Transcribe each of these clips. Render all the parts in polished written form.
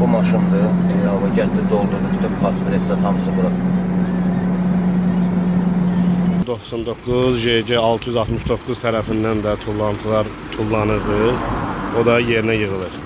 Bu maşındır. Hava gətirdi, doldurdu, bütün patpressə hamısı bura. 99 GC 669 tərəfindən də tullantılar tullanırdı. O da yerinə yığılır.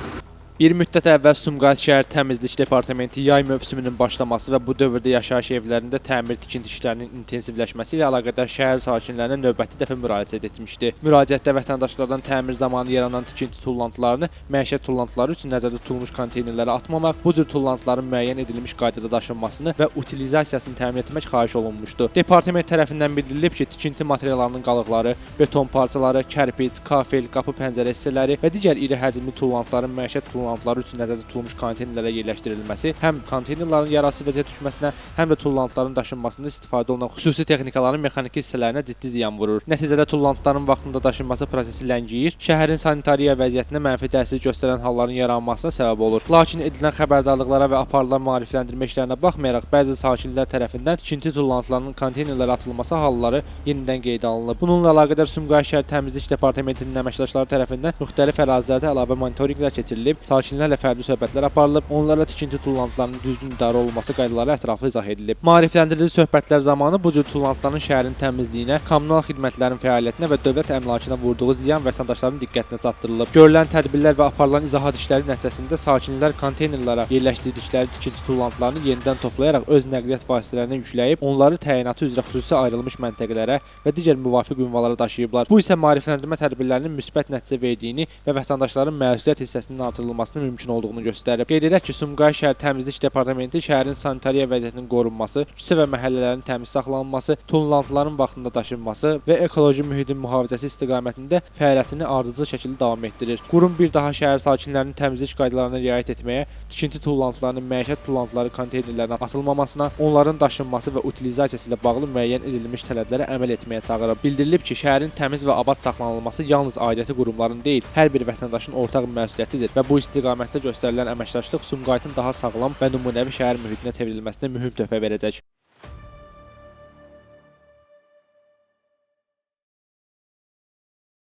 Bir müddət əvvəl Sumqayıt şəhər Təmizlik Departamenti yay mövsümünün başlaması və bu dövrdə yaşayış evlərində təmir tikinti işlərinin intensivləşməsi ilə əlaqədar şəhər sakinlərinə növbəti dəfə müraciət etmişdi. Müraciətdə vətəndaşlardan təmir zamanı yaranan tikinti tullantılarını məişət tullantıları üçün nəzərdə tutulmuş konteynerlərə atmamaq, bu cür tullantıların müəyyən edilmiş qaydada daşınmasını və utilizasiyasını təmin etmək xahiş olunmuşdu. Departament tərəfindən bildirilib ki, tikinti materiallarının qalıqları, beton parçaları, kərpic, kafel, qapı pəncərə hissələri və digər iri həcmli tullantıların məişət tullantıları üçün nəzərdə tutulmuş konteynerlərə yerləşdirilməsi həm konteynerlərin yararsız vəziyyətə düşməsinə, həm də tullantıların daşınmasında istifadə olunan xüsusi texnikaların mexaniki hissələrinə ciddi ziyan vurur. Nəticədə tullantıların vaxtında daşınması prosesi ləngiyir, şəhərin sanitariya vəziyyətinə mənfi təsir göstərən halların yaranmasına səbəb olur. Lakin edilən xəbərdarlıqlara və aparılan maarifləndirmə işlərinə baxmayaraq, bəzi sakinlər tərəfindən tikinti tullantılarının konteynerlərə atılması halları yenidən qeydə alınıb. Bununla əlaqədar Sumqayıt şəhər Təmizlik Departamentinin əməkdaşları tərəfindən müxtəlif ərazilərdə əlavə monitorinqlər keçirilib, sakinlərlə fərdi söhbətlər aparılıb, onlara tikinti tullantılarının düzgün idarə olunması qaydaları ətraflı izah edilib. Maarifləndirici söhbətlər zamanı bu cür tullantıların şəhərin təmizliyinə, kommunal xidmətlərin fəaliyyətinə və dövlət əmlakına vurduğu ziyan vətəndaşların diqqətinə çatdırılıb. Görülən tədbirlər və aparılan izahat işləri nəticəsində sakinlər konteynerlara yerləşdirdikləri tikinti tullantılarını yenidən toplayaraq öz nəqliyyat vasitələrinə yükləyib, onları təyinatı üzrə xüsusi ayrılmış məntəqələrə və digər müvafiq ünvanlara daşıyıblar. Bu isə maarifləndirmə tədbirlərinin müsbət nəticə verdiyini və vətəndaşların məsuliyyət hissəsinin artırılmasının mümkün olduğunu göstərib. Qeyd edək ki, Sumqayıt şəhər Təmizlik Departamenti şəhərin sanitariya vəziyyətinin qorunması, küçə və məhəllələrin təmiz saxlanılması, tullantıların vaxtında daşınması və ekoloji mühitin mühafizəsi istiqamətində fəaliyyətini ardıcıl şəkildə davam etdirir. Qurum bir daha şəhər sakinlərinin təmizlik qaydalarına riayət etməyə, tikinti tullantılarının məişət tullantıları konteynerlərinə atılmamasına, onların daşınması və utilizasiyası ilə bağlı müəyyən edilmiş tələblərə əməl etməyə çağırıb. Bildirilib ki, şəhərin təmiz və abad saxlanılması yalnız aidiyyəti qurumların deyil, hər bir vətəndaşın ortaq məsuliyyətidir və bu istiqamətdə göstərilən əməkdaşlıq Sumqayıtın daha sağlam və nümunəvi şəhər mühitinə çevrilməsinə mühüm töhfə verəcək.